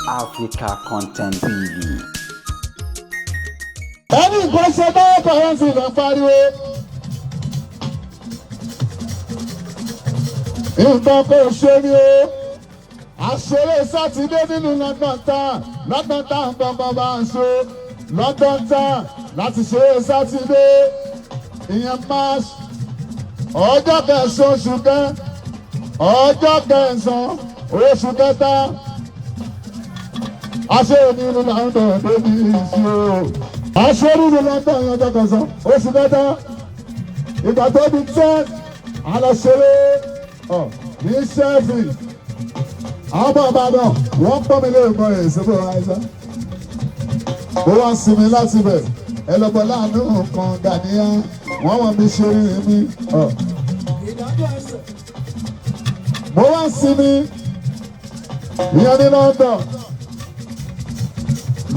Africa Content TV. Ẹni nǹkan ṣe báwọ̀ kọ̀ọ̀rọ̀ sí ìlú pariwo. Nǹkan kò ṣe ni o. Àṣeré Sátidé nínú London Town, London Town gbọ̀ngàn bá ń ṣe. London Town láti ṣeré Sátidé. Ìyẹn March ọjọ́ kẹsàn-án oṣù kẹ ọjọ́ kẹsàn-án oṣù kẹta. Aṣèré nínú London débi ìṣe o. Aṣèré nínú London ọjọ́ kẹsàn-án oṣù kẹta. Ìgbà tó di 10, àlọ́ṣeré ní sẹ́ẹ̀fì. Àwọn ọmọ Ìbàdàn wọ́n pọ́n mi lóògùn rẹ̀ síbò àìsàn. Ó wá sinmi láti bẹ̀. Ẹ lọ́bọ̀ láàánú kan Gàníyà. Wọ́n wọ́n mi ṣe rí mi. Mo wá sinmi ìyẹn ní London.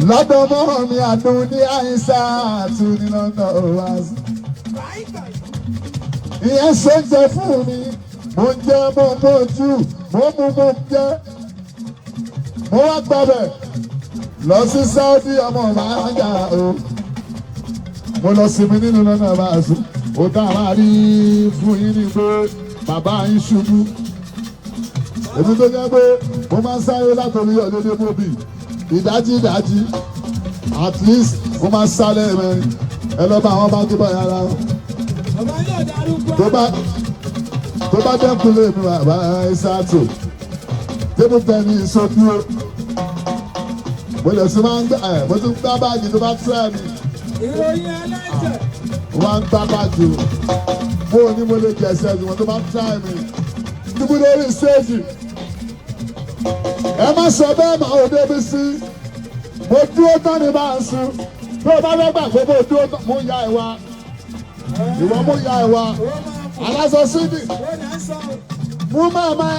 Lọ́dọ̀ mọ́ mi àdùn ní àyíṣà àtún ní London ó wá sí. Ìyẹn ṣe ń jẹ fún mi. Mo ń jẹ, mo ń mójú, mo ń mú, mo ń jẹ. Mo wá gbàbẹ̀ lọ sí Saudi ọmọ màájà o. Mo lọ sinmi nínú lọ́nà báàsù. Ó dá máa rí fún yín ní pé bàbá yín ṣubú. Èmi tó jẹ́ pé mo máa ń sáré látòrí ọ̀dẹ́dẹ́ mọ́bì ìdájí ìdájí, at least mo máa ń sáré mẹ́rin. Ẹ lọ bá àwọn bá tó bá yàrá wọn. Tó bá dẹ́kun lé mi, bàbá Ìsàtò table tennis ojú o. Mo lè tún máa ń gbá ẹ, mo tún gbá báàgì tó bá tẹ́ mi. Ìròyìn ẹlẹ́jẹ̀. Mo máa ń gbá báàgì o. Mo ò ní mo lè jẹ̀sẹ̀ ẹ̀sùn tó bá tẹ́ mi. Dúbú lórí stéèjì. Ẹ má sọ bẹ́ẹ̀ mà ó débi sí. Mo dúró tán ní bá ń sun. Tó o bá fẹ́ gbà pé mo dúró tán, mo ya ìwà. Ìwọ mo ya ìwà. Aláṣọ sídì. Mú màmá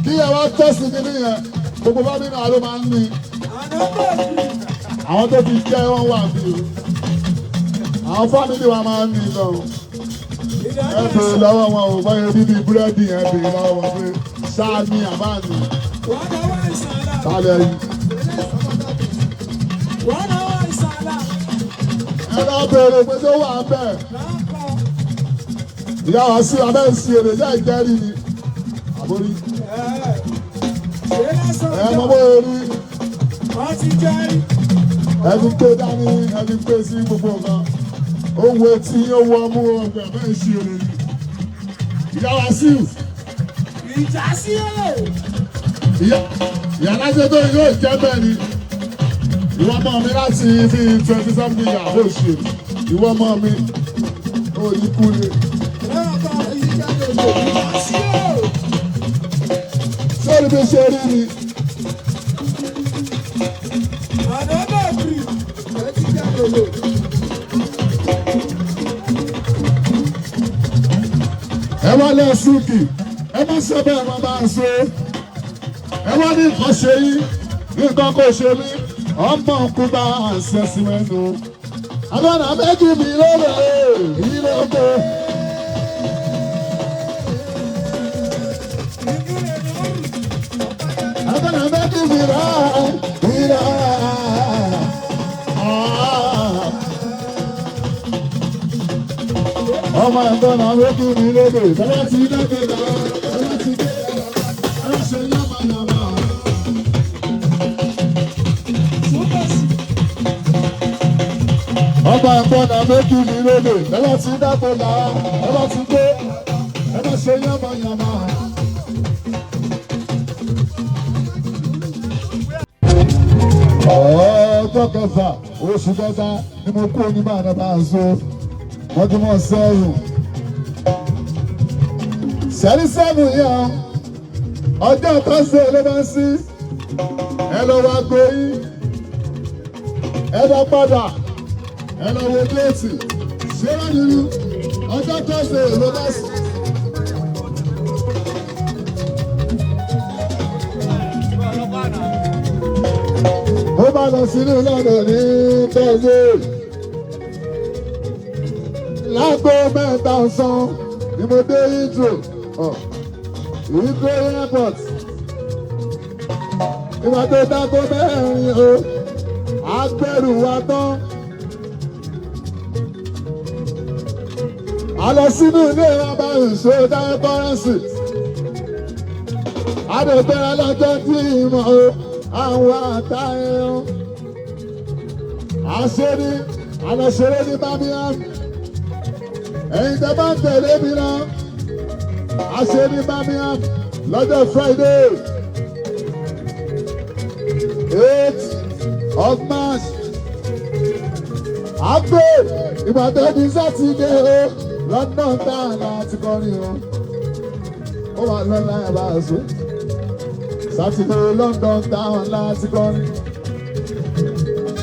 kí ẹ wá tẹ́sí kí nìyẹn. Gbogbo bá nínú àlọ́ máa ń ní. Àwọn tó ti jẹ́ wọ́n wà bí o. Àwọn fámìlì wa máa ń ní lọ. Ẹ bèrè lọ́wọ́ wọn ò báyọ̀ bíbí búrẹ́dì, ẹ bèrè lọ́wọ́ wọn pé sáà ní àbá ní. Sálẹ̀ yìí. Ẹ lọ bèrè pé tó wà ń bẹ̀. Ìyá wa sí abẹ́ ń si èrè jẹ́ ìjẹ́rìí ni. Àbórí. Ẹ mọ bóyá rí. Ẹ ti gbé dání, ẹ ti gbé sí gbogbo nǹkan. Ó wo etí, ó wo ọmú ọgbà bẹ́ẹ̀ sí èrè ni. Ìyá wa sí. Ìjà sí ẹ̀. Ìyá aláṣẹ tó yóò jẹ́ bẹ́ẹ̀ ni. Ìwọ ọmọ mi láti bí 20 something years àbó ṣe. Ìwọ ọmọ mi ò ní kú ni. Ìjà sí ẹ̀. Sórí bí ṣe rí ni. Àná náà kiri. Ẹ ti jẹ́ lòlò. Ẹ wá lọ súnkì, ẹ má ṣe bẹ́ẹ̀, má bá a ṣe. Ẹ wá ní nǹkan ṣe yín, nǹkan kò ṣe mí. Ọmọ kú bá a ṣe sí mẹ́nu. Àbọ̀nà méjì mi lóore ìlóko. Àbọ̀nà méjì mi lóore ìlóko. Ọmọ ẹ̀gbọ́n náà ló kí mi lóde. Bọ́lá ti dẹ́gbẹ̀ lọ, bọ́lá ti dé, ẹ ṣe yánmayànmá. Ọmọ ẹ̀gbọ́n náà ló kí mi lóde. Bọ́lá ti dẹ́gbẹ̀ lọ, bọ́lá ti dé, ẹ ṣe yánmayànmá. Ọjọ́ kẹfà oṣù kẹta ni mo kú onímọ̀ àdàbà àṣọ wọ́n ti mọ̀ sẹ́yìn. Sẹ́rí sẹ́nu yẹn ọjọ́ tọ́sẹ̀ ló bá ń sí. Ẹ lọ wá goyí. Ẹ lọ padà. Ẹ lọ wo déètì. Ṣé wọ́n nínú ọjọ́ tọ́sẹ̀ ló bá sí. Mo bá lọ sínú lọ́dọ̀ ní tọ́sẹ̀. Láago 3 ọ̀sán ni mo dé Heathrow, Heathrow Airport. Ìwà tó dáko 4 o, agbẹ́rù wa tán. A lọ sínú ilé bàbá ìṣó dáhùn kọ́rẹ́nsì. Adògbéra lọ́jọ́ tí ìmọ̀ o, àwọn àtàyàn. Àṣírí àlọ́ṣeré ní Birmingham. Ẹ̀yin tẹ́ bá ń tẹ̀lé mi lọ. Àṣírí Birmingham lọ́jọ́ Friday 8 of March. Àgbè ìbàdàn ní Sátidé o, London tá a láti kọrin o. Ó wà lọ́la ẹ̀ bá a sùn. Sátidé London táwọn láti kọrin.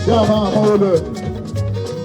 Ṣé àwọn àwọn olè?